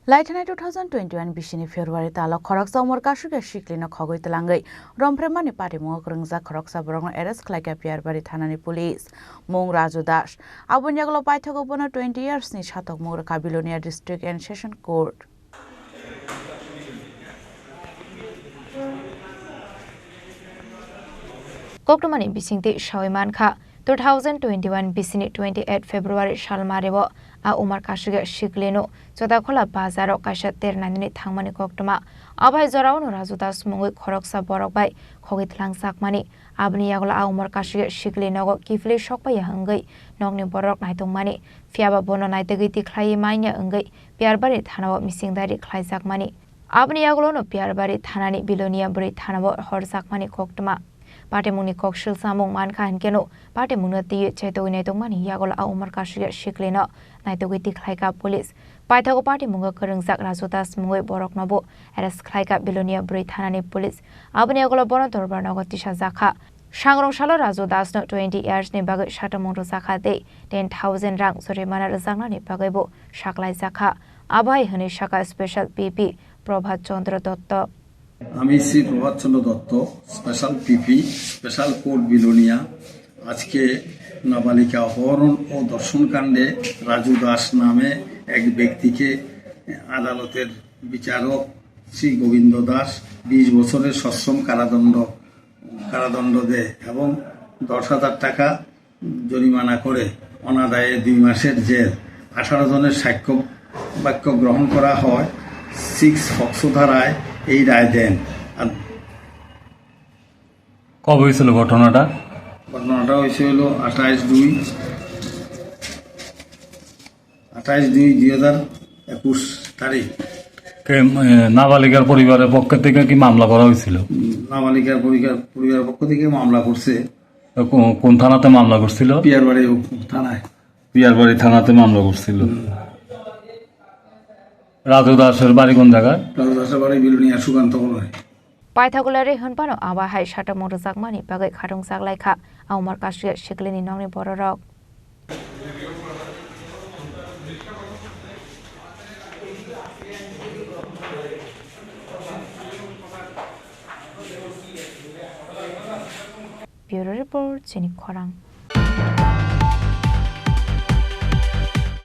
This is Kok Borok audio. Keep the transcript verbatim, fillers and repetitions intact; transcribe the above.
Laithanai two thousand twenty-one bisini February talo khoroksa umor kasukya siklino khogwi twlangwi romphreimani patimungo kwrwngjak khoroksa borokno arrest khlaikha Piyarbari thanani police. Mung Raju Das. Aboni yagulo paithago bono twenty years ni satok mung rwkha Bilonia District and Session Court. Koktwmani bisingtwi sawi mankha, two thousand twenty-one bisini twenty-eight February salmareo a umor kasukya siklino Chotakhola bazaro kaisa ter nainani thangmani koktwma. Abai joraono Raju Das mungwi khoroksa borok bai khogwi twlangjakmani. Aboni yagulo a umor kasukya sikli nogo kiphilwi sokpaiya wngwi nokni borok naitokmani. Phiyaba bono naitugwi tikhlaiwi manya wngwi Piyarbari thanao misingdari khlaijakmani. Aboni yagulono Piyarbari thanani Bilonia bwrwi thanao horjakmani koktwma. Patimungni kok silsamung mankha hinkeno patimungno twiwi chaitogwi naitokmani yagulo a umor kasukya siklino naitugwi tikhlaikha police. Paithago patimungo kwrwngjak Raju Das mungwi boroknobo arrest khlaikha Bilonia bwrwi thanani police. Aboni yagulo bono dorbar nogo tisajakha. Sangrong salo Raju Das no twenty years ni bagwi satamung rwjakha tei ten thousand rang jorimana rwjaknani bagwi bo saklaijakha. Abo hai hwnwi sakha Special P P Prabhat Chandra Dotto. আমি Shri Prabhat Chandra Dutta, special PP, special court Belonia, আজকে নাবালিকা অপহরণ ও ধর্ষণ কাণ্ডে রাজু দাস নামে এক ব্যক্তিকে আদালতের বিচারক শ্রী গোবিন্দ দাস বিশ বছরের সশ্রম কারাদণ্ড কারাদণ্ড দেয় এবং দশ হাজার টাকা জরিমানা করে অনাদায়ে দুই মাসের জেল। আঠারো জনের সাক্ষ্য বাক্য গ্রহণ করা হয়। সিক্স পক্সো ধারায় এই রায় দেন। আর কবে হয়েছিল ঘটনাটা? ঘটনাটা হয়েছে হলো আঠাইশ দুই, আঠাইশ দুই দুই হাজার একুশ তারিখ। কে, এ, নাবালিকার পরিবারের পক্ষ থেকে কি মামলা করা হয়েছিল? উম, নাবালিকার পরিবার, পরিবারের পক্ষ থেকে মামলা করছে। তো কো-, কোন থানাতে মামলা করছিল? পিয়ারবাড়ি থানায়। পিয়ারবাড়ি থানাতে মামলা করছিল। হুম। রাজু দাসের বাড়ি কোন জায়গায়? রাজু দাসের বাড়ি Belonia Sukanta colony. Paithakgwlari hwnphano abo hai satamung rwjakmani bagwi khatungjak lai kha a umor kasukya siklini nokni bororok. Bureau Report, Chini Khorang.